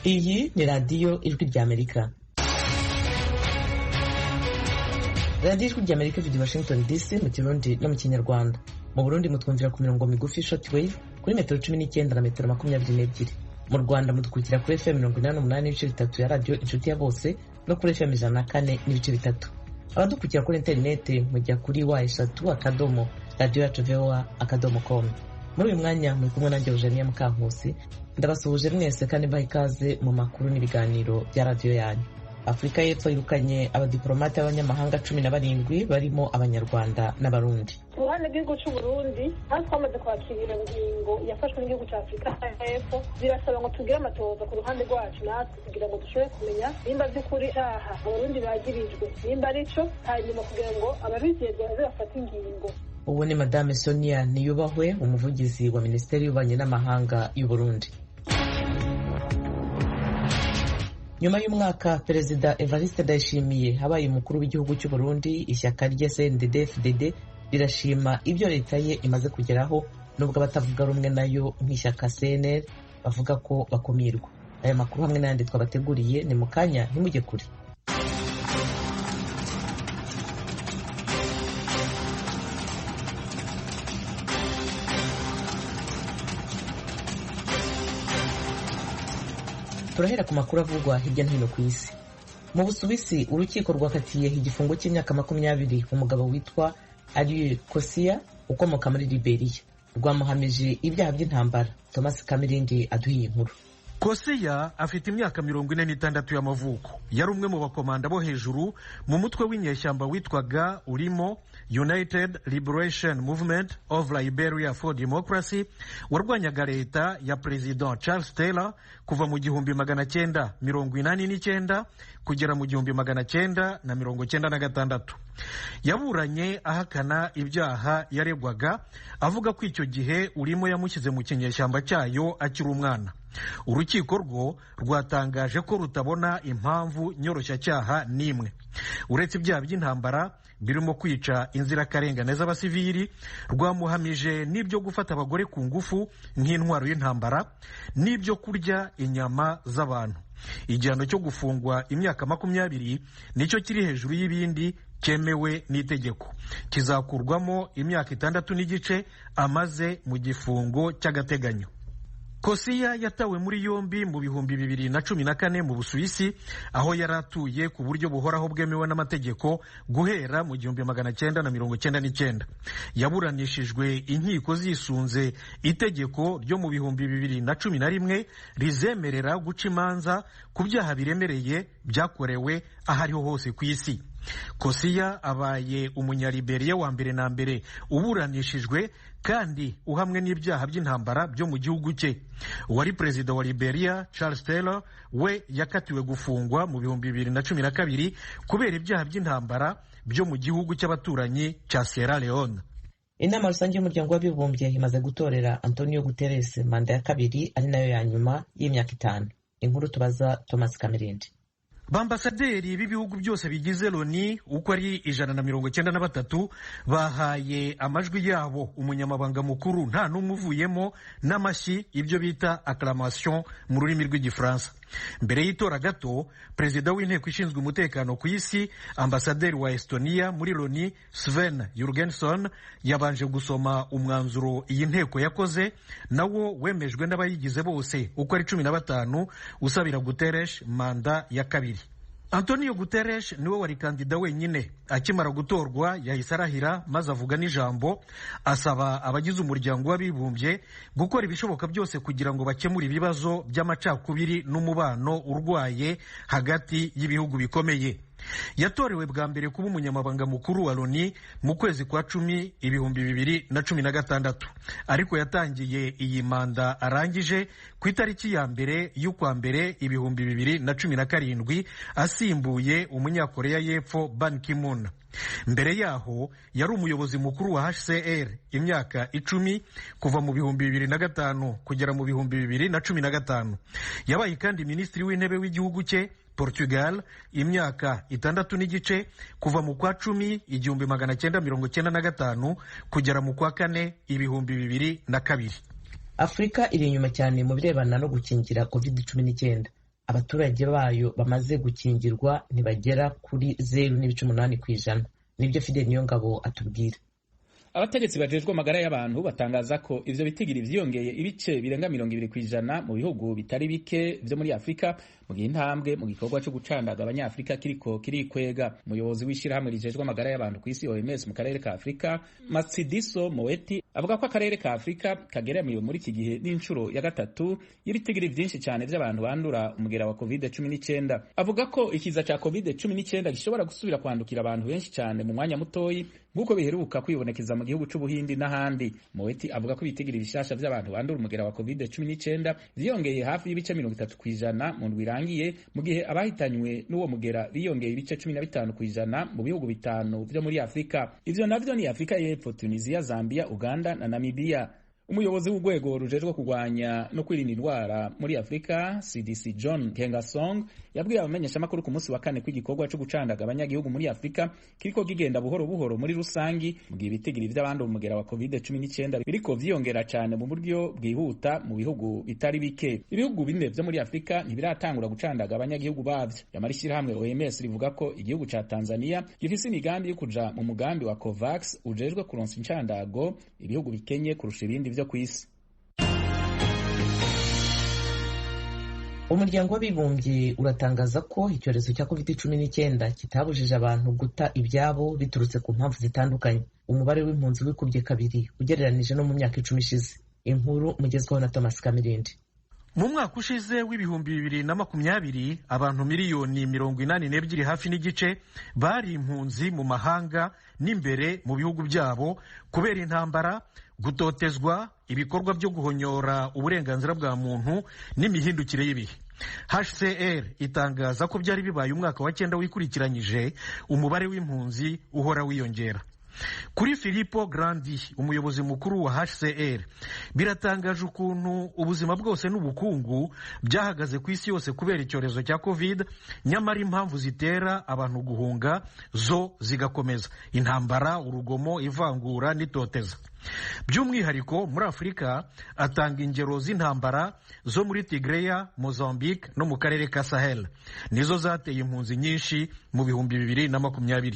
Iyi ni radiyo Ijwi ry'Amerika. Radiyo Ijwi ry'Amerika ivugira i Washington DC mu Kirundi no mu Kinyarwanda. Mu Burundi mutwumvira ku mirongo migufi short wave kuri metero 19 na metero 22. Mu Rwanda mudukurikira kuri FM 88.3 ya radiyo Inshuti ya Bose no kuri FM 104.3. Abadukurikira kuri interineti mujya kuri www.radioyacuvoa.com. Muri uyu mwanya muri kumwe nanjye Eugenia Mukankusi, ndabasuhuje mwese kandi mbaha ikaze mu makuru n'ibiganiro bya radiyo yanyu. Afurika y'Epfo yirukanye abadiplomate b'abanyamahanga 17 barimo Abanyarwanda n'Abarundi. Ku ruhande rw'igihugu cy'u Burundi, aho twamaze kwakira ingingo yafashwe n'igihugu cya Afurika y'Epfo, birasaba ngo tugire amatohoza ku ruhande rwacu natwe kugira ngo dushobore kumenya nimba by'ukuri icyaha Abarundi bagirijwe nimba ari cyo, hanyuma kugira ngo ababijejwe baze bafate ingingo. Ubu ni Madame Sonia Niyubahwe, umuvugizi wa Minisiteri y'Ububanyi n'Amahanga y'u Burundi. Nyuma y'umwaka Perezida Evariste Ndayishimiye abaye umukuru w'igihugu cy'u Burundi, ishyaka rye CNDD-FDD rirashima ibyo leta ye imaze kugeraho, nubwo abatavuga rumwe nayo nk'ishyaka CNL bavuga ko bakumirwa. Aya makuru hamwe n'ayandi twabateguriye ni mu kanya, ntimujye kure. Turahera ku makuru avugwa hirya no hino ku isi. Mu Busuwisi, urukiko rwakatiye igifungo cy'imyaka 20 umugabo witwa Aliyu Kosia ukomoka muri Liberia. Rwamuhamije ibyaha by'intambara. Thomas Kamirindi aduhiye inkuru. Kosiya afite imyaka 46 y'amavuko. Yari umwe mu bakomanda bo hejuru mu mutwe w'inyeshyamba witwaga urimo United Liberation Movement of Liberia for Democracy, warwanyaga leta ya President Charles Taylor kuva mu 1989 kugera mu 1996. Yaburanye ahakana ibyaha yaregwaga, avuga ko icyo gihe urimo yamushyize mu kinyeshyamba cyayo akiri umwana. Urukiko rwo rwatangaje ko rutabona impamvu nyoroshyacyaha n'imwe uretse ibyaha by'intambara birimo kwica inzirakarengane z'abasivili. Rwamuhamije n'ibyo gufata abagore ku ngufu nk'intwaro y'intambara n'ibyo kurya inyama z'abantu. Igihano cyo gufungwa imyaka 20 nicyo kiri hejuru y'ibindi cyemewe n'itegeko, kizakurwamo imyaka 6.5 amaze mu gifungo cy'agateganyo. Kosiya yatawe muri yombi mu 2014 mu Busuwisi, aho yari atuye ku buryo buhoraho bwemewe n'amategeko guhera mu 1999. Yaburanishijwe inkiko zisunze itegeko ryo mu 2011 rizemerera guca imanza ku byaha biremereye byakorewe aho ariho hose ku isi. Kosiya abaye umunyaliberiya wa mbere na mbere uburanishijwe kandi uhamwe n'ibyaha by'intambara byo mu gihugu cye. Uwari perezida wa Liberia Charles Taylor we yakatiwe gufungwa mu 2012 kubera ibyaha by'intambara byo mu gihugu cy'abaturanyi cya Sierra Leone. Inama rusange y'umuryango w'abibumbye imaze gutorera Antonio Guterres manda ya kabiri, ari nayo ya nyuma y'imyaka 5. Inkuru tubaza Thomas Kamirindi. Bambasaderi b'ibihugu byose bigize Loni uko ari 193 bahaye amajwi yabo umunyamabanga mukuru nta n'umwe uvuyemo n'amashyi, ibyo bita acclamation mu rurimi rw'igifaransa. Mbere y'itora gato, perezida w'inteko ishinzwe umutekano ku isi, ambasaderi wa Estonia muri Loni Sven Jurgenson, yabanje gusoma umwanzuro iyi nteko yakoze, nawo wemejwe n'abayigize bose uko ari 15, usabira Guterres manda ya kabiri. Antonio Guterres niwe wari kandida wenyine. Akimara gutorwa yahise arahira maze avuga n'ijambo asaba abagize umuryango w'abibumbye gukora ibishoboka byose kugira ngo bakemure ibibazo by'amacakubiri n'umubano urwaye hagati y'ibihugu bikomeye. Yatorewe bwa mbere kuba umunyamabanga mukuru wa Loni mu kwezi kwa 10 2016, ariko yatangiye iyi manda arangije ku itariki ya 1 y'ukwa mbere 2017, asimbuye umunyakoreya y'Epfo Ban Ki-moon. Mbere yaho yari umuyobozi mukuru wa HCR imyaka 10 kuva mu 2005 kugera mu 2015. Yabaye kandi minisitiri w'intebe w'igihugu cye Portugal imyaka 6.5 kuva mu kwa 10 1995 kugera mu kwa 4 2002. Afurika iri inyuma cyane mu birebana no gukingira COVID-19. Abaturage bayo bamaze gukingirwa ntibagera kuri 0.8%. Nibyo Fidel Niyongabo atubwira. Abategetsi bajejwe amagara y'abantu batangaza ko ivyo bitigiri vyiyongeye ibice birenga 20% mu bihugu bitari bike vyo muri Afrika, mu gihe intambwe mu gikorwa co gucandaga abanyafrika kiriko kirikwega. Umuyobozi w'ishirahamwe rijejwe amagara y'abantu kw'isi OMS mu karere ka Afrika, Matsidiso Moeti, avuga ko akarere ka Afrika kageramiwe muri iki gihe n'incuro ya gatatu y'ibitigiri vyinshi cane vy'abantu bandura umugera wa COVID-19. Avuga ko ikiza ca COVID-19 gishobora gusubira kwandukira abantu benshi cane mu mwanya mutoyi, nk'uko biheruka kwibonekeza mu gihugu c'Ubuhindi n'ahandi. Moeti avuga ko ibitigiri bishasha vy'abantu bandura umugera wa COVID-19 vyiyongeye hafi y'ibice 30% mu ndwi irangiye, mu gihe abahitanywe n'uwo mugera biyongeye ibice 15% mu bihugu bitanu vyo muri Afrika. Ivyo navyo ni Afrika y'Epfo, Tunisia, Zambia, Uganda na Namibia. Umuyobozi w'urwego rujejwe kurwanya no kwirinda indwara muri Afrika CDC, John Kengasong, yabwiye abamenyeshamakuru ku munsi wa kane ko igikorwa co gucandaga abanyagihugu muri Afrika kiriko kigenda buhoro buhoro muri rusangi, mu gihe ibitigiri vy'abandura umugera wa COVID-19 biriko vyiyongera cane mu buryo bwihuta mu bihugu bitari bike. Ibihugu bine vyo muri Afrika ntibiratangura gucandaga abanyagihugu bavyo. Yamara ishirahamwe OMS rivuga ko igihugu ca Tanzania gifise imigambi yo kuja mu mugambi wa COVAX ujejwe kuronsa incandago ibihugu bikenye kurusha ibindi vyo kw'isi. Umuryango w'abibumbye uratangaza ko icyorezo cya COVID-19 kitabujije abantu guta ibyabo biturutse ku mpamvu zitandukanye. Umubare w'impunzi wikubye kabiri ugereranije no mu myaka 10 ishize. Inkuru mugezweho na Thomas Kamirindi. Mu mwaka ushize w'2020 abantu miliyoni 82 hafi n'igice bari impunzi mu mahanga n'imbere mu bihugu byabo kubera intambara, gutotezwa, ibikorwa byo guhonyora uburenganzira bwa muntu n'imihindukire y'ibihe. HCR itangaza ko byari bibaye umwaka wa 9 wikurikiranyije umubare w'impunzi uhora wiyongera. Kuri Filippo Grandi, umuyobozi mukuru wa HCR, biratangaje ukuntu ubuzima bwose n'ubukungu byahagaze ku isi yose kubera icyorezo cya COVID, nyamara impamvu zitera abantu guhunga zo zigakomeza: intambara, urugomo, ivangura n'itoteza. By'umwihariko muri Afurika atanga ingero z'intambara zo muri Tigreya, Mozambique no mu karere ka Sahel, nizo zateye impunzi nyinshi mu 2020.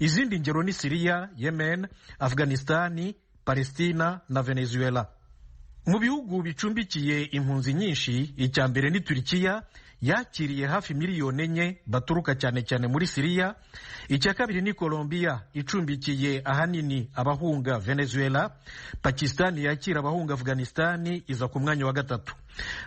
Izindi ngero ni Syria, Yemen, Afghanistani, Palestina na Venezuela. Mu bihugu bicumbikiye impunzi nyinshi, icya mbere ni Turkiya yakiriye hafi miliyoni 4 baturuka cyane cyane muri Syria. Icya kabiri ni Colombia icumbikiye ahanini abahunga Venezuela. Pakistan yakira abahunga Afghanistan iza ku mwanya wa 3.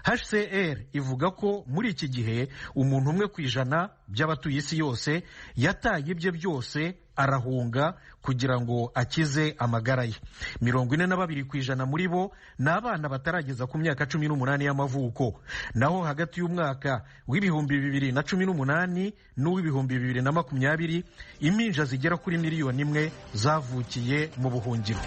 HCR ivuga ko muri iki gihe umuntu umwe ku 100 by'abatuye isi yose yataye ibye byose arahunga kugira ngo akize amagara ye. 42% muri bo ni abana batarageza ku myaka 18 y'amavuko. Naho hagati y'umwaka w'2018 n'uw'2020 impinja zigera kuri miliyoni 1 zavukiye mu buhungiro.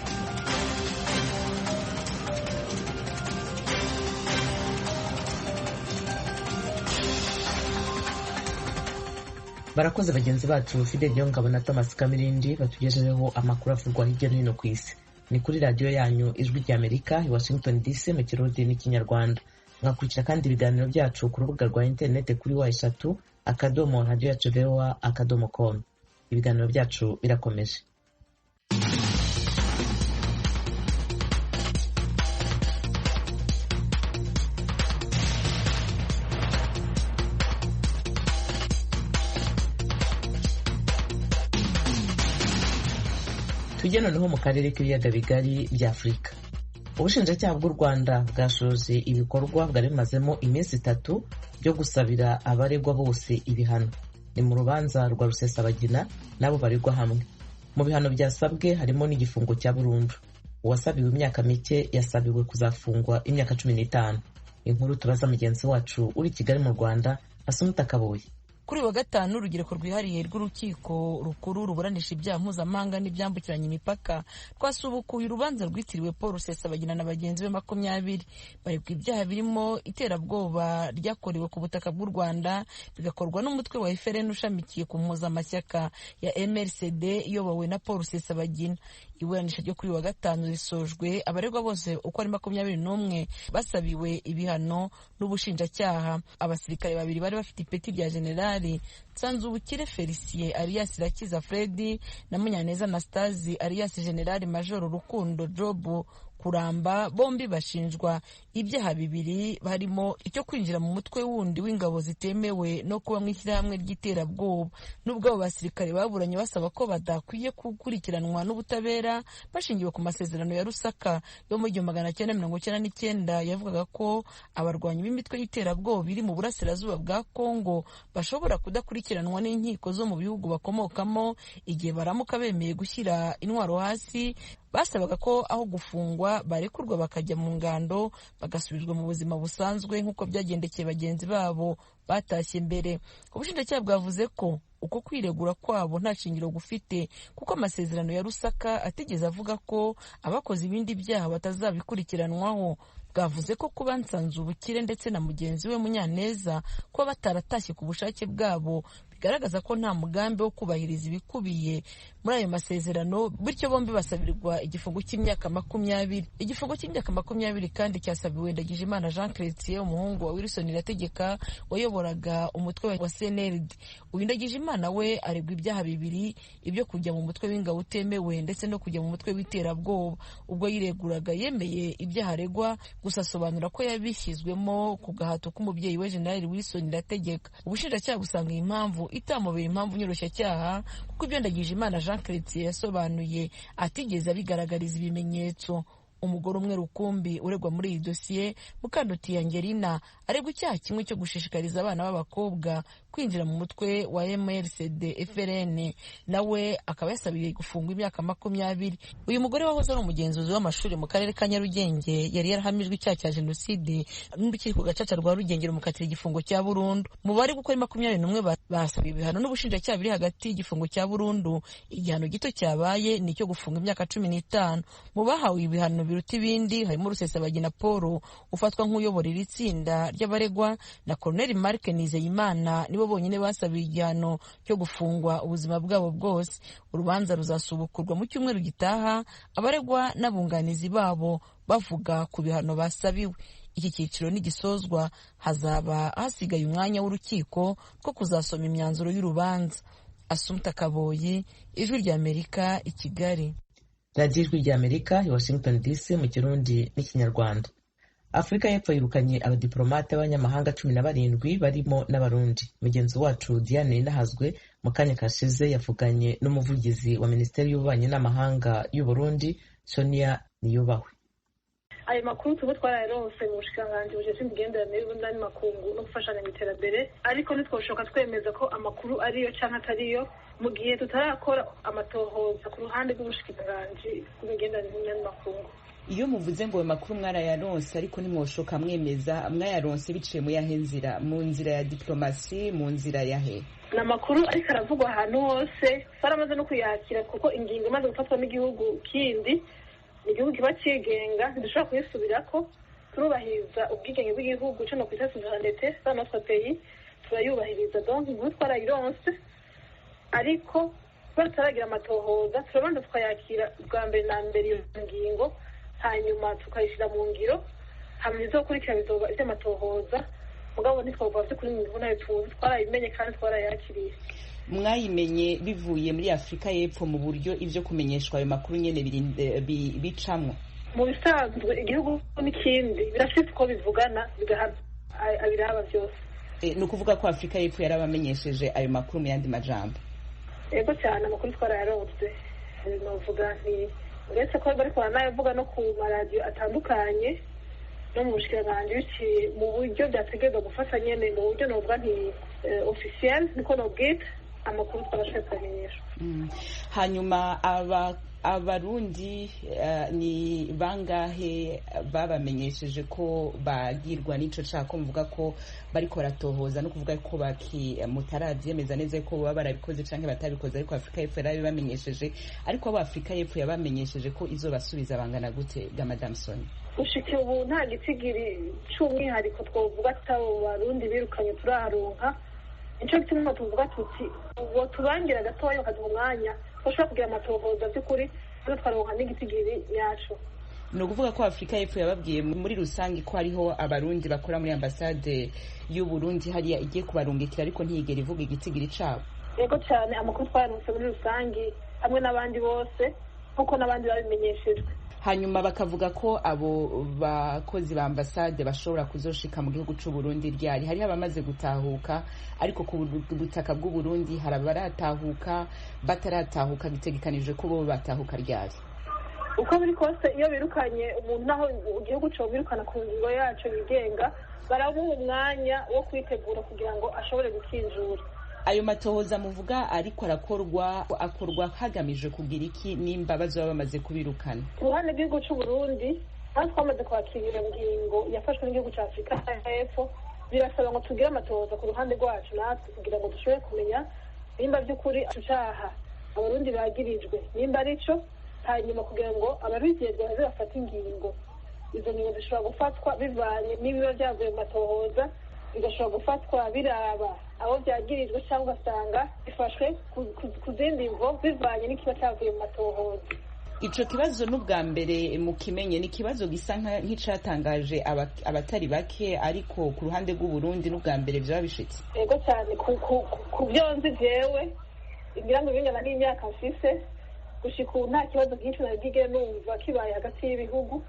Barakoze bagenzi bacu Fidel Niyongabo na Thomas Kamirindi batugejejeho amakuru avugwa hirya no hino ku isi. Ni kuri radiyo yanyu Ijwi ry'Amerika i Washington DC mu Kirundi n'Ikinyarwanda. Mwakurikira kandi ibiganiro byacu ku rubuga rwa interineti kuri w3.radioyacuvoa.com. Ibiganiro byacu birakomeje. Tujye noneho mu karere k'ibiyaga bigari bya Afurika. Ubushinjacyaha bw'u Rwanda bwashoje ibikorwa bwari bimazemo iminsi 3 byo gusabira abaregwa bose ibihano. Ni mu rubanza rwa Rusesabagina n'abo baregwa hamwe. Mu bihano byasabwe harimo n'igifungo cya burundu. Uwasabiwe imyaka mike yasabiwe kuzafungwa imyaka 15. Inkuru tubaza mugenzi wacu uri Kigali mu Rwanda, Asumuta Kaboyi. Kuri wa gatanu, urugereko rwihariye rw'urukiko rukuru ruburanisha ibyaha mpuzamahanga n'ibyambukiranya imipaka rwasubukuye urubanza rwitiriwe Paul Rusesabagina na bagenzi be 20 baregwa ibyaha birimo iterabwoba ryakorewe ku butaka bw'u Rwanda bigakorwa n'umutwe wa FLN ushamikiye ku mpuzamashyaka ya MRCD iyobowe na Paul Rusesabagina. Iburanisha ryo kuri wa gatanu risojwe abaregwa bose uko ari 21 basabiwe ibihano n'ubushinjacyaha. Abasirikare babiri bari bafite ipeti rya generali, Nsanzubukire Felicien alias Irakiza Fredi na Munyaneza Anastase alias Generali Major Rukundo Job Kuramba, bombi bashinjwa ibyaha bibiri harimo icyo kwinjira mu mutwe wundi w'ingabo zitemewe no kuba mu ishyirahamwe ry'iterabwoba. Nubwo abo basirikare baburanye basaba ko badakwiye gukurikiranwa n'ubutabera bashingiwe ku masezerano ya Lusaka yo mu 1999 yavugaga ko abarwanyi b'imitwe y'iterabwoba iri mu burasirazuba bwa Kongo bashobora kudakurikiranwa n'inkiko zo mu bihugu bakomokamo igihe baramuka bemeye gushyira intwaro hasi. Basabaga ko aho gufungwa barekurwa bakajya mu ngando bagasubizwa mu buzima busanzwe nk'uko byagendekeye bagenzi babo batashye mbere. Ubushinjacyaha bwavuze ko uko kwiregura kwabo nta shingiro gufite kuko amasezerano ya Lusaka atigeze avuga ko abakoze ibindi byaha batazabikurikiranwaho. Bwavuze ko kuba Nsanzubukire ndetse na mugenzi we Munyaneza kuba bataratashye ku bushake bwabo bigaragaza ko nta mugambi wo kubahiriza ibikubiye muri ayo masezerano, bityo bombi basabirwa igifungo cy'imyaka 20. Igifungo cy'imyaka 20 kandi cyasabiwe Ndagijimana Jean Chrétien, umuhungu wa Wilson Irategeka wayoboraga umutwe wa CNLD. Uyu Ndagijimana we aregwa ibyaha bibiri, ibyo kujya mu mutwe w'ingabo utemewe ndetse no kujya mu mutwe w'iterabwoba. Ubwo yireguraga yemeye ibyaha aregwa, gusa asobanura ko yabishyizwemo ku gahato k'umubyeyi we General Wilson Irategeka. Ubushinjacyaha busanga iyi mpamvu itamubera impamvu nyoroshyacyaha kuko ibyo Ndagijimana Jean Chrétien yasobanuye atigeze abigaragariza ibimenyetso. Umugore umwe rukumbi uregwa muri iyi dosiye, Mukandutiye Angelina, aregwa icyaha kimwe cyo gushishikariza abana b'abakobwa kwinjira mu mutwe wa MRCD FLN, nawe akaba yasabiye gufungwa imyaka 20. Uyu mugore wahoze ari umugenzuzi w'amashuri mu karere ka Nyarugenge yari yarahamijwe icyaha cya jenoside n'urukiko gacaca rwa Rugenge rumukatira igifungo cya burundu. Mu bari gukora 21 basabiwe ibihano n'ubushinjacyaha biri hagati y'igifungo cya burundu, igihano gito cyabaye ni icyo gufunga imyaka 15. Mu bahawe ibihano biruta ibindi harimo Rusesabagina Paul ufatwa nk'uyobora iri tsinda ry'abaregwa na Colonel Mark Nizeyimana, nibo bonyine basabiwe igihano cyo gufungwa ubuzima bwabo bwose. Urubanza ruzasubukurwa mu cyumweru gitaha, abaregwa n'abunganizi babo bavuga ku bihano basabiwe. Iki cyiciro nigisozwa hazaba hasigaye umwanya w'urukiko rwo kuzasoma imyanzuro y'urubanza. Asumta Kaboyi, Ijwi ry'Amerika, i Kigali. Radiyo Ijwi ry'Amerika i Washington DC mu Kirundi n'Ikinyarwanda. Afurika y'Epfo yirukanye abadiplomate b'abanyamahanga 17 barimo n'Abarundi. Mugenzi wacu Diane Nahazwe mu kanya kashize yavuganye n'umuvugizi wa Minisiteri y'Ububanyi n'Amahanga y'u Burundi, Sonia Niyubahwe. Ayo makuru tuba twarayaronse mu bushikiranganji bujejwe imigenderanire y'Uburundi n'andi makungu no gufashanya mu iterambere, ariko ntitwoshoka twemeza ko amakuru ariyo canke atariyo mu gihe tutarakora amatohoza ku ruhande rw'ubushikiranganji bw'imigenderanire n'andi makungu. Iyo muvuze ngo ayo makuru mwarayaronse ariko ntimwoshoka mwemeza, mwayaronse biciye mu yahe nzira? Mu nzira ya diplomasi, mu nzira yahe? Ni amakuru ariko aravugwa ahantu hose, twaramaze no kuyakira kuko ingingo imaze gufatwa n'igihugu kindi, igihugu kiba cyigenga, ntidushobora kuyisubirako. Turubahiriza ubwigenge bw'igihugu, ico nokwita souveraineté sa notre pays turayubahiriza. Donc inkuru twarayironse, ariko kubera tutaragira amatohoza turabanza tukayakira bwa mbere na mbere iyo ngingo, hanyuma tukayishyira mu ngiro, hanyuma izokurikira bizoba ivy'amatohoza. Mugabo ntitwovuga vy'ukuri mu nkuru nayo tuzi, twarayimenye kandi twarayakiriye. Mwayimenye bivuye muri Afurika y'Epfo mu buryo ivyo kumenyeshwa ayo makuru nyene bicamwo? Mu bisanzwe igihugu n'ikindi birafite uko bivugana, bigaha abiraba vyose. Ni ukuvuga ko Afurika y'Epfo yarabamenyesheje ayo makuru mu yandi majambo? Yego cyane, amakuru twarayaronse. Novuga nti uretse ko bariko baranayavuga no ku maradiyo atandukanye no mu bushikiranganji biciye mu buryo byategerezwa gufata nyene, mu buryo novuga nti officiel niko nobwita, amakuru twarashoboye kuyamenyeshwa. Hanyuma Abarundi ni bangahe babamenyesheje ko bagirwa n'ico caha, ko muvuga ko bariko baratohoza, no kuvuga ko baki mutaravyemeza neza ko baba barabikoze canke batabikoze, ariko Afrika y'Epfo yarabibamenyesheje? Ariko abo Afrika y'Epfo yabamenyesheje ko izobasubiza bangana gute ga Madame Sonia? Gushika ubu nta gitigiri c'umwihariko twovuga ati abo Barundi birukanye turaharonka. Nico gituma tuvuga tuti ubwo tubangira gatoya bakaduha umwanya twashobora kugira amatohoza by'ukuri, maze twaronka n'igitigiri yacu. Ni ukuvuga ko Afurika y'Epfo yababwiye muri rusange ko hariho Abarundi bakora muri ambasade y'Uburundi hariya igiye kubarungikira, ariko ntiyigera ivuga igitigiri cabo? Yego cyane, amakuru twayaronse muri rusange hamwe n'abandi bose, nk'uko n'abandi babimenyeshejwe. Hanyuma bakavuga ko abo bakozi ba ambasade bashobora kuzoshika mu gihugu c'u Burundi ryari? Hariho abamaze gutahuka, ariko ku butaka bw'u Burundi hari abaratahuka, bataratahuka, bitegekanijwe ko bo batahuka ryari? Uko biri kose, iyo birukanye umuntu, naho igihugu comwirukana ku ngingo yaco yigenga, baramuha umwanya wo kwitegura kugira ngo ashobore gukinjura. Ayo matohoza muvuga ariko arakorwa, akorwa hagamijwe kugira iki nimba bazoba bamaze kubirukana? Ku ruhande rw'igihugu c'u Burundi, aho twamaze kwakira iyo ngingo yafashwe n'igihugu ca Afurika y'Epfo, birasaba ngo tugire amatohoza ku ruhande rwacu natwe kugira ngo dushobore kumenya nimba by'ukuri ico caha Abarundi bagirijwe nimba arico, hanyuma kugira ngo ababijejwe baze bafate ingingo. Izo ngingo zishobora gufatwa bivanye n'ibiba vyavuye mu matohoza, bigashobora gufatwa biraba abo byagirijwe, cyangwa ugasanga bifashwe ku zindi mvo bivanye n'ikiba cyavuye mu matohoza. Ico kibazo n'ubwa mbere mukimenye? Ni ikibazo gisa nk'icatangaje abatari bake, ariko ku ruhande rw'Uburundi n'ubwa mbere vyaba bishitse? Yego cyane, ku byo nzi jewe, ngira ngo bingana n'imyaka mfise gushika ubu, nta kibazo nk'ico nari bwigere numva kibaye hagati y'ibihugu.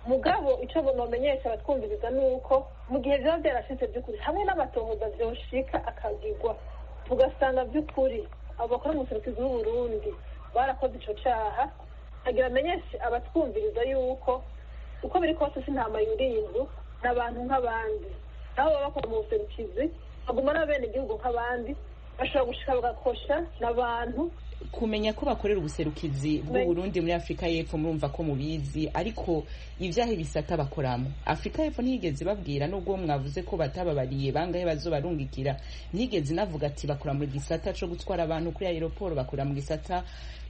Mugabo ico nomenyesha abatwumviriza ni uko mu gihe vyaba vyarashitse vy'ukuri, hamwe n'amatohoza vyoshika akagirwa, tugasanga vy'ukuri abo bakora mu buserukizi bw'Uburundi barakoze ico caha, agira amenyeshe abatwumviriza yuko uko biri kose si intama yuriye inzu, ni abantu nk'abandi. Nabo baba bakora mu buserukizi baguma n'abenegihugu nk'abandi, bashobora gushika bagakosha n'abantu. Kumenya ko bakorera ubuserukizi bw'Uburundi muri Afurika y'Epfo murumva ko mubizi, ariko ivyaha ibisata bakoramo Afurika y'Epfo ntiyigeze babwira, nubwo mwavuze ko batababariye bangahe bazobarungikira, ntiyigeze inavuga ati bakora mu gisata co gutwara abantu kuri aeroport, bakora mu gisata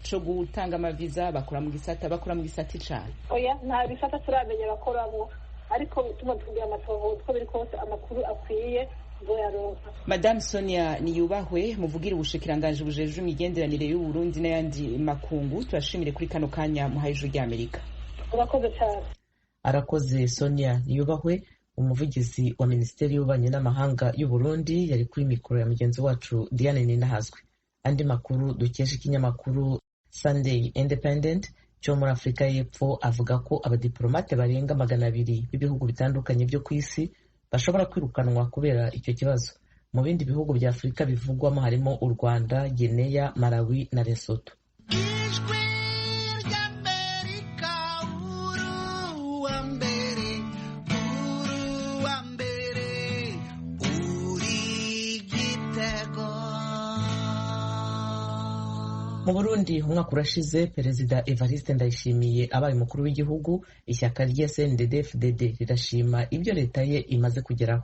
co gutanga amaviza, bakora mu gisata icana? Oya, nta bisata turamenya bakoramwo, ariko tumaze kugira amatohoza, uko biri kose amakuru akwiye tuzoyaronka. Madame Sonia Niyubahwe, muvugira ubushikiranganji bujejwe imigenderanire y'Uburundi n'ayandi makungu, turashimire kuri kano kanya muhaye Ijwi ry'Amerika. Urakoze cyane. Arakoze Sonia Niyubahwe, umuvugizi wa Minisiteri y'Ububanyi n'Amahanga y'u Burundi, yari kuri mikoro ya mugenzi wacu Diane Ninahazwe. Andi makuru dukesha ikinyamakuru Sunday Independent cyo muri Afurika y'Epfo avuga ko abadiplomate barenga 200 b'ibihugu bitandukanye byo ku isi bashobora kwirukanwa kubera icyo kibazo. Mu bindi bihugu bya Afurika bivugwamo harimo u Rwanda, Guinea, Malawi na Lesotho. Ijwi ry'Amerika, uru wa mbere, uru wa mbere, uri igitego. Mu Burundi, umwaka urashize Perezida Evariste Ndayishimiye abaye umukuru w'igihugu. Ishyaka rye CNDD-FDD rirashima ibyo leta ye imaze kugeraho,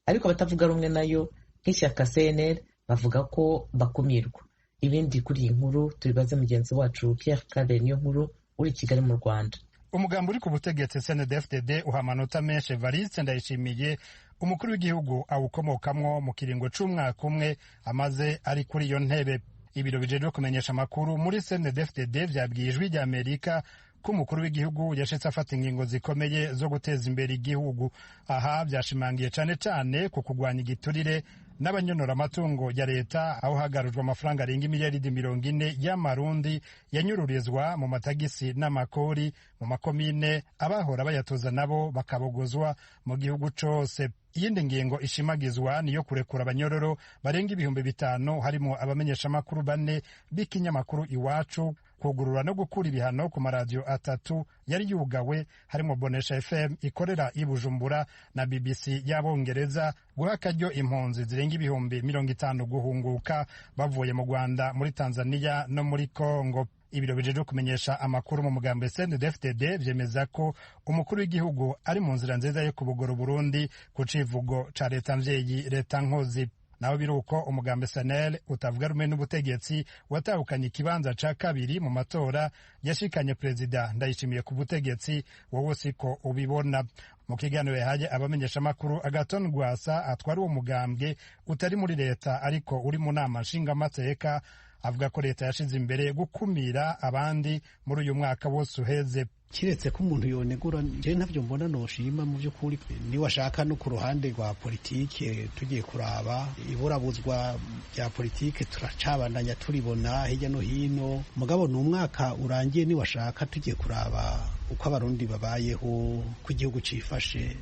ariko abatavuga rumwe nayo nk'ishyaka CNL bavuga ko bakumirwa. Ibindi kuri iyi nkuru tubibaze mugenzi wacu Pierre Claver Niyonkuru uri i Kigali mu Rwanda. Umugambi uri ku butegetsi CNDD-FDD uha amanota menshi Evariste Ndayishimiye, umukuru w'igihugu awukomokamwo, mu kiringo c'umwaka umwe amaze ari kuri iyo ntebe. Ibiro bijejwe kumenyesha amakuru muri CNDD-FDD vyabwiye Ijwi ry'Amerika ko umukuru w'igihugu yashitse afata ingingo zikomeye zo guteza imbere igihugu. Aha byashimangiye cane cane ku kugwanya igiturire n'abanyonora amatungo ya leta, aho hagarujwe amafaranga arenga imiliyaridi 40 y'amarundi yanyururizwa mu matagisi n'amakori mu makomine, abahora bayatoza nabo bakabogozwa mu gihugu cose. Iyindi ngingo ishimagizwa niyo kurekura abanyororo barenga 5000, harimo abamenyeshamakuru bane b'ikinyamakuru Iwacu, kugurura no gukura ibihano ku maradiyo atatu yari yugawe, harimo Bonesha FM ikorera i Bujumbura na BBC y'Abongereza, guha akaryo impunzi zirenga 50,000 guhunguka bavuye mu Rwanda, muri Tanzania no muri Congo. Ibiro bijejwe kumenyesha amakuru mu mugambi CNDD-FDD vyemeza ko umukuru w'igihugu ari mu nzira nziza yo kubugora Burundi ku civugo ca leta mvyeyi, leta nkozi. Naho biri uko, umugambi SNL utavuga rumwe n'ubutegetsi watahukanye ikibanza ca kabiri mu matora yashikanye perezida Ndayishimiye ku butegetsi, wowe siko ubibona. Mu kiganiro yahaye abamenyeshamakuru, Agaton Rwasa atwara uwo mugambwe utari muri leta ariko uri mu nama nshingamateka, avuga ko leta yashize imbere gukumira abandi muri uyu mwaka wose uheze. Kiretse ko umuntu yonegura, njyewe ntabyo mbona noshima mu by'ukuri. Niwashaka no ku ruhande rwa politike, tugiye kuraba iburabuzwa rya politike turacabandanya turibona hirya no hino. Mugabo ni umwaka urangiye, niwashaka tugiye kuraba uko Abarundi babayeho, ko igihugu cifashe,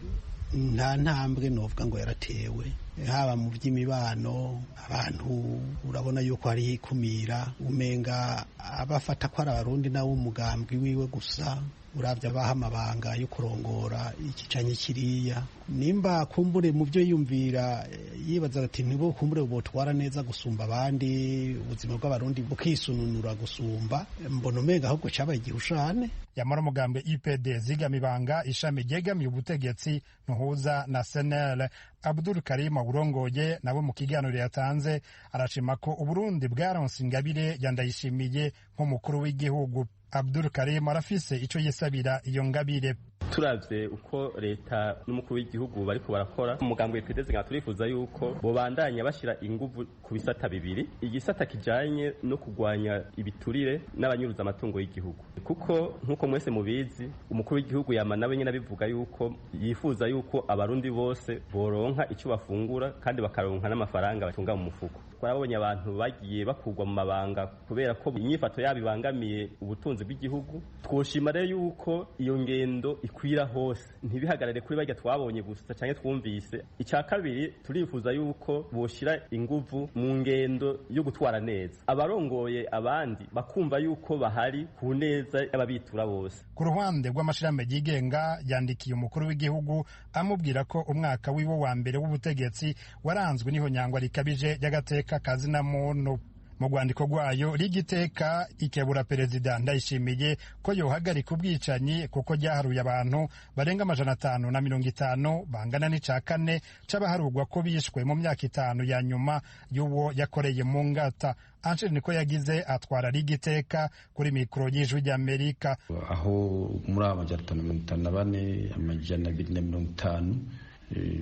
nta ntambwe novuga ngo yaratewe, haba mu by'imibano. Abantu urabona yuko hariho ikumira, umenga abafata ko ari Abarundi nawe umugambwe wiwe gusa. Urabye abaha amabanga yo kurongora iki canke kiriya, nimba kumbure mu byo yumvira yibaza ati nibo kumbure botwara neza gusumba abandi, ubuzima bw'Abarundi bukisununura gusumba, mbona umenga ahubwo cabaye igihushane. Yamara umugambi UPD Zigamibanga, ishami ryegamiye ubutegetsi, ntuhuza na SNL. Abdul Karim awurongoye nabo mu kiganiro yatanze arashima ko Uburundi bwaronse ingabire ya Ndayishimiye nk'umukuru w'igihugu. Abdul Karim arafise ico yisabira iyo ngabire. Turavye uko leta n'umukuru w'igihugu bariko barakora, umugambi w'IPD nka turifuza yuko bobandanya bashira inguvu ku bisata bibiri: igisata kijanye no kugwanya ibiturire n'abanyuruza amatungo y'igihugu, kuko nk'uko mwese mubizi, umukuru w'igihugu yama nawe nyene abivuga yuko yifuza yuko Abarundi bose boronka ico bafungura kandi bakaronka n'amafaranga batunga mu mufuko. Twarabonye abantu bagiye bakurwa mu mabanga kubera ko inyifato yabo ibangamiye ubutunzi bw'igihugu. Twoshima rero yuko iyo ngendo ikwira hose, ntibihagarare kuri barya twabonye gusa canke twumvise. Icya kabiri, turifuza yuko boshira inguvu mu ngendo yo gutwara neza, abarongoye abandi bakumva yuko bahari ku neza y'ababitura bose. Ku ruhande rw'amashirahamwe yigenga, yandikiye umukuru w'igihugu amubwira ko umwaka wiwe wa mbere w'ubutegetsi waranzwe n'ihonyangwa rikabije ry'agateka kazina muntu. Mu rwandiko rwayo, rigiteka ikebura perezida Ndayishimiye ko yohagarika ubwicanyi, kuko ryaharuye abantu barenga 550 bangana n'ica kane c'abaharurwa ko bishwe mu myaka 5 ya nyuma y'uwo yakoreye mu ngata. Ansheri niko yagize atwara rigiteka kuri mikoro y'Ijwi ry'Amerika. Aho muri 554, 250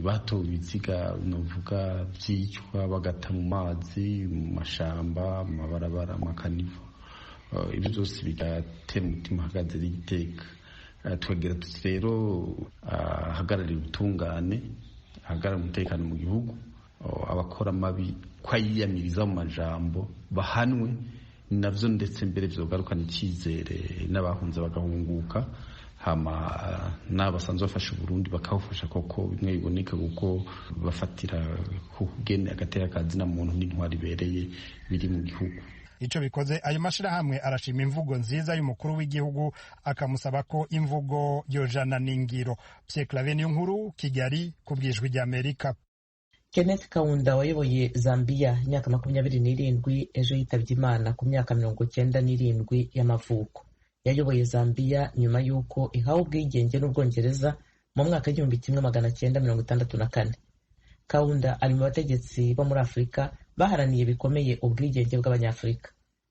batowe ibiziga, novuga byicwa bagata mu mazi, mu mashamba, mu mabarabara, amakanivo, ibyo byose bigatera umutima uhagaze rigiteka. Tukagira tuti rero ahagarariye ubutungane, ahagarariye umutekano mu gihugu, abakora amabi ko ayiyamiriza mu majambo bahanwe navyo, ndetse mbere vyogarukana icyizere n'abahunze bagahunguka, hama n'abasanzwe bafasha Uburundi bakawufasha koko bimwe biboneka, kuko bafatira ku kugene agateka kazina muntu n'intwari ibereye biri mu gihugu. Ico bikoze, ayo mashirahamwe arashima imvugo nziza y'umukuru w'igihugu, akamusaba ko imvugo yojana n'ingiro. Pierre Claver Niyonkuru, Kigali, ku bw'Ijwi ry'Amerika. Kenneth Kaunda wayoboye Zambia imyaka 27 ejo yitabye Imana ku myaka 97 y'amavuko. Yayoboye Zambia nyuma y'uko ihawe ubwigenge n'Ubwongereza mu mwaka 1964. Kaunda ari mu bategetsi bo muri Afurika baharaniye bikomeye ubwigenge bw'Abanyafurika.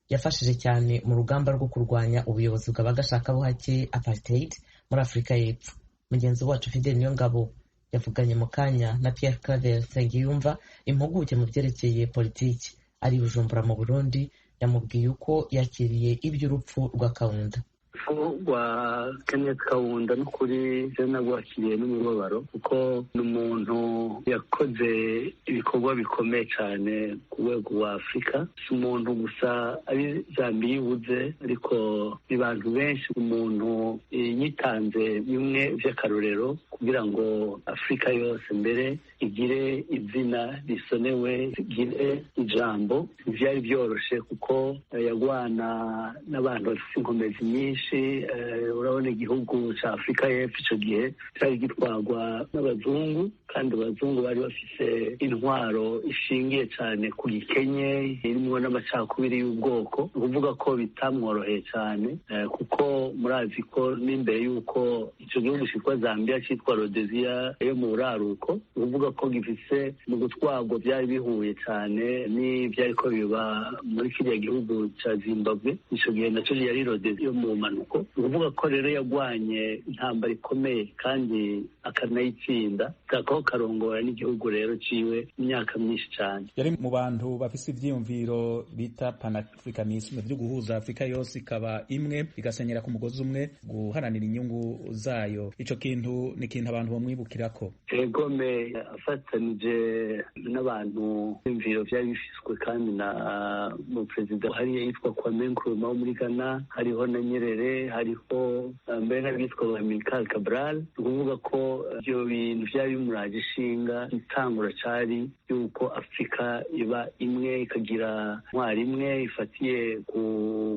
Yafashije cyane mu rugamba rwo kurwanya ubuyobozi bw'abagashakabuhake, apartheid, muri Afurika y'Epfo. Mugenzi wacu Fidel Niyongabo yavuganye mu kanya na Pierre Claver Nsengiyumva, impuguke mu byerekeye politiki, ari i Bujumbura mu Burundi. Yamubwiye uko yakiriye iby'urupfu rwa Kaunda. Urupfu rwa Kenneth Kaunda n'ukuri je nagwakiriye n'umubabaro, kuko ni umuntu yakoze ibikorwa bikomeye cyane ku rwego rwa Afurika. Si umuntu gusa ari Zambiya ibuze, ariko ni bantu benshi. Umuntu yitanze bimwe vy'akarorero kugira ngo Afurika yose mbere igire izina risonewe, igire ijambo. Ntivyari byoroshe kuko yagwana n'abantu bafise inkomezi nyinshi. myinshi. Urabona igihugu cya Afurika y'Epfo icyo gihe cyari gitwarwa n'abazungu, kandi abazungu bari bafise intwaro ishingiye cyane ku gikenye, irimo n'amacakubiri y'ubwoko. Ni ukuvuga ko bitamworoheye cyane, kuko murazi ko n'imbere y'uko icyo gihugu cyitwa Zambia cyitwa Rhodesia yo mu buraruko, ni ukuvuga ko gifise mu gutwarwa byari bihuye cyane n'ibyariko biba muri kiriya gihugu cya Zimbabwe. Icyo gihe nacyo yari Rhodesia yo mu mpanuko. Ni ukuvuga ko rero yagwanye intambara ikomeye kandi akanayitsinda, kako karongora n'igihugu rero ciwe imyaka myinshi cyane. Yari mu bantu bafise ivyiyumviro bita panafricanisme, vyo guhuza Afrika yose ikaba imwe, igasenyera ku mugozi umwe, guharanira inyungu zayo. Ico kintu ni ikintu abantu bamwibukirako. Egome afatanije n'abantu imviro vyari bifiswe kandi na mu perezida hariya yitwa Kwame Nkrumah wo muri Ghana, hariho na Nyerere, hariho mbere n'abitwa Amilcar Cabral. Ni ukuvuga ko ivyo bintu vyari bimuraje ishinga. Itangura cari yuko Afurika iba imwe, ikagira intwari imwe ifatiye ku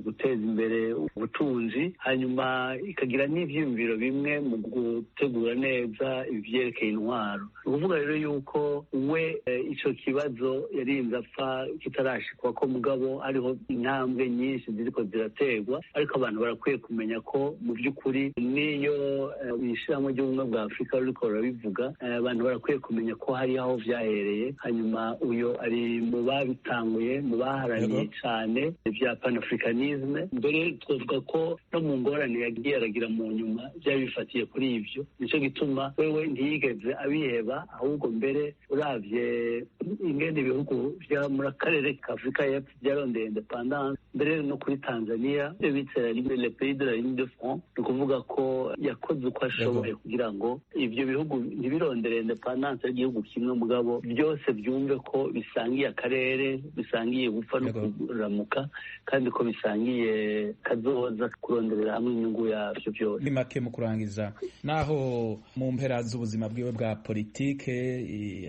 guteza imbere ubutunzi, hanyuma ikagira n'ivyiyumviro bimwe mu gutegura neza ivyerekeye intwaro. Ni ukuvuga rero yuko we ico kibazo yarinze apfa kitarashikwa ko, mugabo hariho intambwe nyinshi ziriko ziraterwa. Ariko abantu barakwiye kumenya ko mu by'ukuri n'iyo ishirahamwe ry'ubumwe bwa Afurika ruriko rurabivuga, abantu barakwiye kumenya ko hari aho vyahereye. Hanyuma uyo ari mu babitanguye, mu baharaniye cyane ibya panafricanisme. Mbere twavuga ko no mu ngorane yagiye aragira mu nyuma byari bifatiye kuri ivyo. Nico gituma wewe ntiyigeze abiheba, ahubwo mbere uravye ingene ibihugu vya muri akarere ka Afurika y'Epfo byarondeye independance, mbere no kuri Tanzania ibyo bita le pays de la ligne de front. Ni ukuvuga ko yakoze uko ashoboye kugira ngo ivyo bihugu ntibirondere independance y'igihugu kimwe, mugabo byose byumve ko bisangiye akarere, bisangiye gupfa no kuramuka, kandi ko bisangiye kazoza, kuronderera hamwe inyungu yavyo byose. Ni make mu kurangiza, naho mu mpera z'ubuzima bwiwe bwa politike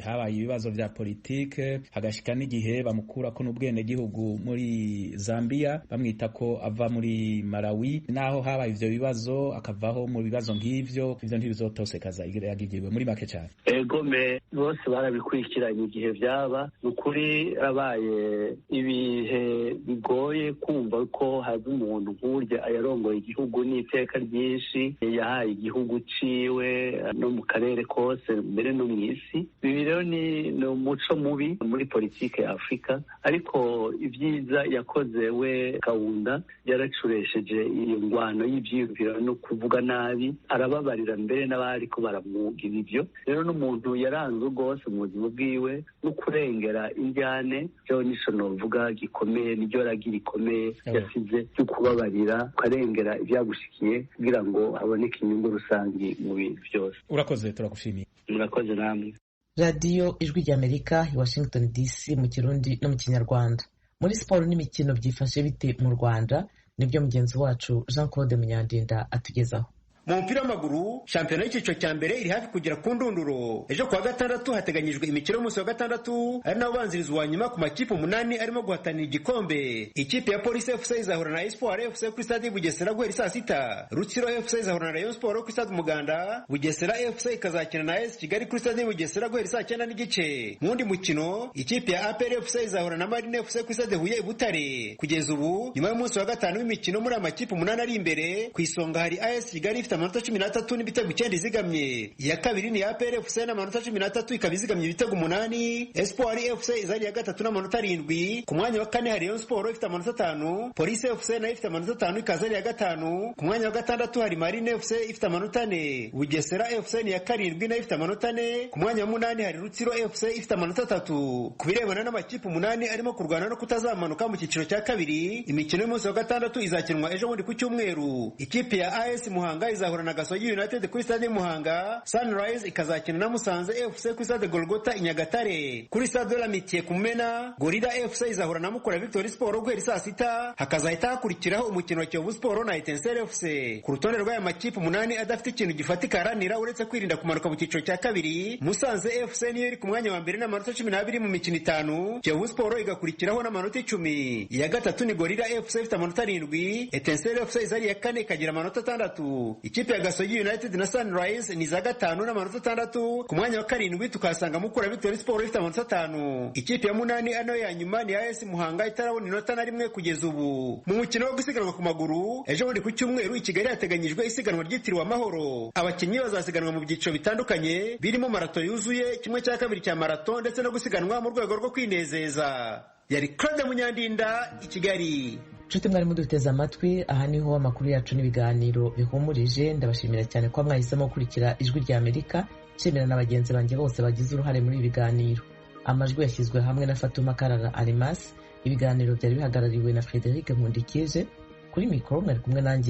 habaye ibibazo vya politike, hagashika n'igihe bamukurako n'ubwenegihugu muri Zambia, bamwita ko ava muri Malawi. Naho habaye ivyo bibazo akavaho mu bibazo nk'ivyo, ivyo ntibizotosekaza yagigiriwe muri make cyane. Egome bose barabikurikiranye igihe byaba. Ni ukuri abaye ibihe bigoye kumva ko haza umuntu nk'urya yarongoye igihugu n'iteka ryinshi yahaye igihugu ciwe no mu karere kose, mbere no mu isi. Ibi rero ni umuco mubi muri politike ya Afurika. Ariko ibyiza yakoze we Kaunda, yaracuresheje iyo ngwano y'ivyiyumviro no kuvuga nabi, arababarira mbere n'abariko baramugira ivyo. Rero n'umuntu yaranzwe rwose mu buzima bwiwe no kurengera indyane. Byo nico novuga gikomeye, niryo ragi rikomeye yasize, ryo kubabarira ukarengera ivyagushikiye kugira ngo haboneke inyungu rusangi mu bintu byose. Urakoze, turagushimiye. Murakoze namwe. Radiyo Ijwi ry'Amerika i Washington DC mu Kirundi no mu Kinyarwanda. Muri siporo n'imikino byifashe bite mu Rwanda? Nibyo mugenzi wacu Jean Claude Munyandinda atugezaho. Mu mupira w'amaguru, shampiyona y'icyiciro cya mbere iri hafi kugera ku ndunduro. Ejo kuwa gatandatu hateganyijwe imikino y'umunsi wa gatandatu, ari nawo ubanziriza uwa nyuma ku makipe 8 arimo guhatanira igikombe. Ikipe ya Police FC izahura na Espoir FC kuri stade Bugesera guhera saa 6. Rutsiro FC izahura na Rayon Sport kuri stade Umuganda. Bugesera FC ikazakina na AS Kigali kuri stade Bugesera guhera saa 9:30. Mu wundi mukino, ikipe ya APR FC izahura na Marine FC kuri stade Huye i Butare. Kugeza ubu nyuma y'umunsi wa gatanu w'imikino, muri amakipe 8 ari imbere ku isonga hari AS Kigali ifite amanota 13 n'ibitego 9 izigamye. Iya kabiri ni APR FC n'amanota 13 ikaba izigamye ibitego 8. Espoir FC izari iya gatatu n'amanota 7. Ku mwanya wa kane hari Rayon Sport ifite amanota 5. Police FC nayo ifite amanota 5 ikaza ari iya gatanu. Ku mwanya wa gatandatu hari Marine FC ifite amanota 4. Bugesera FC ni iya karindwi nayo ifite amanota 4. Ku mwanya wa munani hari Rutsiro FC ifite amanota 3. Ku birebana n'amakipe 8 arimo kurwana no kutazamanuka mu cyiciro cya kabiri, imikino y'umunsi wa gatandatu izakinwa ejo bundi ku cyumweru. Ikipe ya AS Muhanga izahura na Gasogi United kuri stade Muhanga, Sunrise ikazakina na Musanze FC kuri stade Golgota i Nyagatare. Kuri stade de l'Amitié ku Mumena, Gorilla FC izahura na Mukura Victory Sport guhera saa 6, hakazahita hakurikiraho umukino wa Kiyovu Sport na Etincelle FC. Ku rutonde rw'aya makipe 8 adafite ikintu gifatika aharanira uretse kwirinda kumanuka mu cyiciro cya kabiri, Musanze FC niyo iri ku mwanya wa mbere n'amanota 12 mu mikino 5, Kiyovu Sport igakurikiraho n'amanota 10. Iya gatatu ni Gorilla FC ifite amanota 7, Etincelle FC izari iya kane ikagira amanota 6. Ikipe ya Gasogi United na Sunrise ni za gatanu n'amanota 6. Ku mwanya wa karindwi tukahasanga Mukura Victory Sport ifite amanota 5. Ikipe ya munani ano ya nyuma ni AS Muhanga itarabona inota na rimwe kugeza ubu. Mu mukino wo gusiganwa ku maguru ejo bundi ku cyumweru i Kigali hateganyijwe isiganwa ryitiriwe Amahoro. Abakinnyi bazasiganwa mu byiciro bitandukanye birimo marato yuzuye, kimwe cya kabiri cya marato ndetse no gusiganwa mu rwego rwo kwinezeza. Yari Claude Munyandinda i Kigali. Nshuti mwari muduteze amatwi, aha niho amakuru yacu n'ibiganiro bihumurije. Ndabashimira cyane ko mwahisemo gukurikira Ijwi rya Amerika. Nshimira na bagenzi banjye bose bagize uruhare muri ibi biganiro. Amajwi yashyizwe hamwe na Fatuma Karara Arimasi. Ibiganiro byari bihagarariwe na Frederic Nkundikije. Kuri mikoro mwari kumwe nanjye.